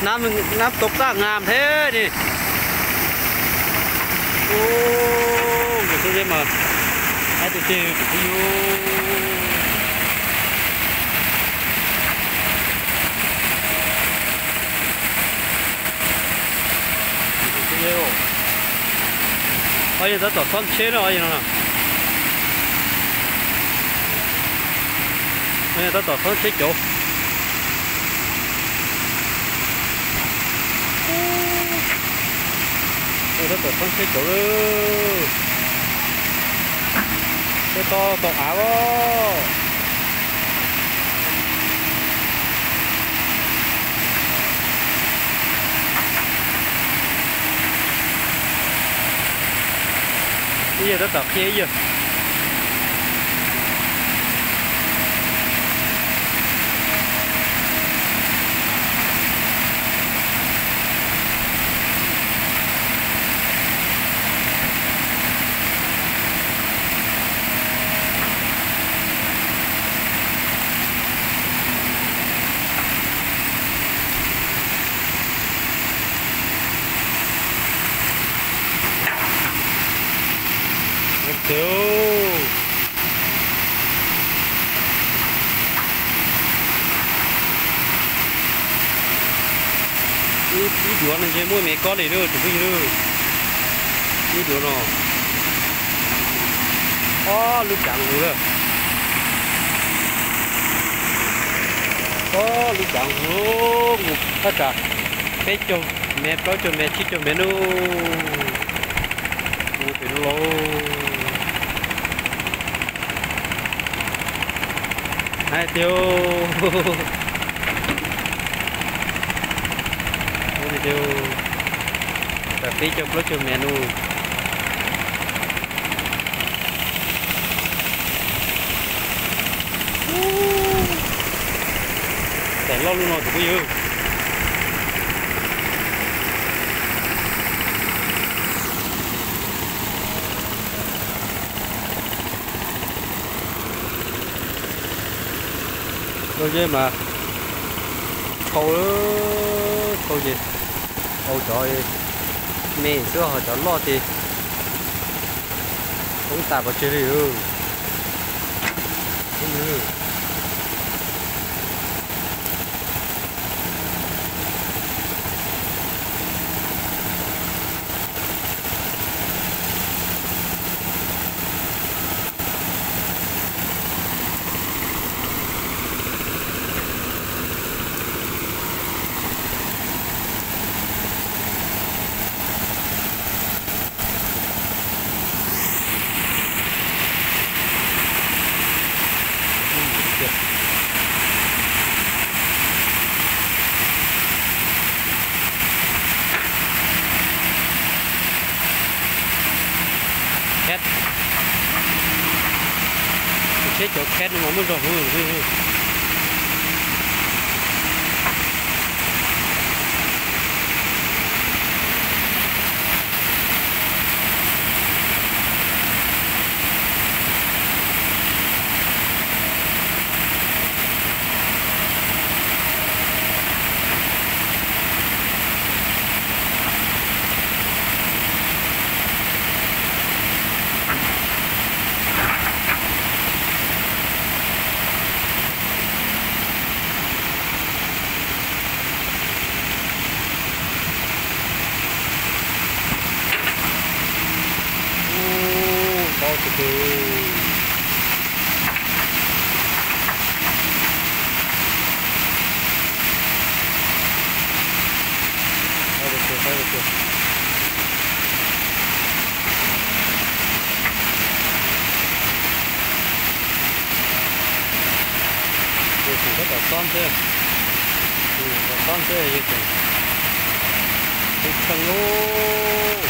Nab tau qaj ngas thiab ne. Ub, nkawd txhob zeb mas, ab tiag tiag tus phooj ywg. Ob yog tab tom xob tsheb no, ob yog no, ob yog tab tom xob tsheb cauv. Tab tom xob tsheb cauv lawm. Tsheb toj tau av os. Ib yawg tab tom qhia ib yawg. Ib duav no ntshe muaj me kob li lawm tus phooj ywg. Ib duav no ob lub cav nqus lawm. Ob lub cav nqus, nqus thaj tsam peb caug mev, plaub caug mev, tsib caug mev nawb. Nqus pem no lauj. Hais tias, hais tias, tas peb caug plaub caug mev no. Tais loj lub no tus phooj ywg. Txhob zeb mas, thau, thau ces, au cov me xwb ho cov loj ces poob tas pov tseg li. Kheb, tsheb cov kheb no mas muaj zog huv. Ub, tob tiag tiag. Tob tiag tiag, tob tiag tiag. Yawg tseem tab tom xob ntxhiab, tseem tab tom xob ntxhiab, yawg tseem tshee tshee lauj.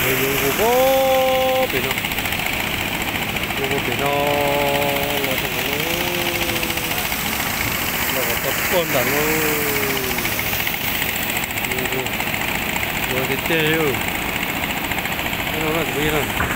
Yuav nqus pem no, Ua pem no los rau qhov no, los kom tau poj nram no. Ua tiag tiag li. No na, kuv phooj ywg na.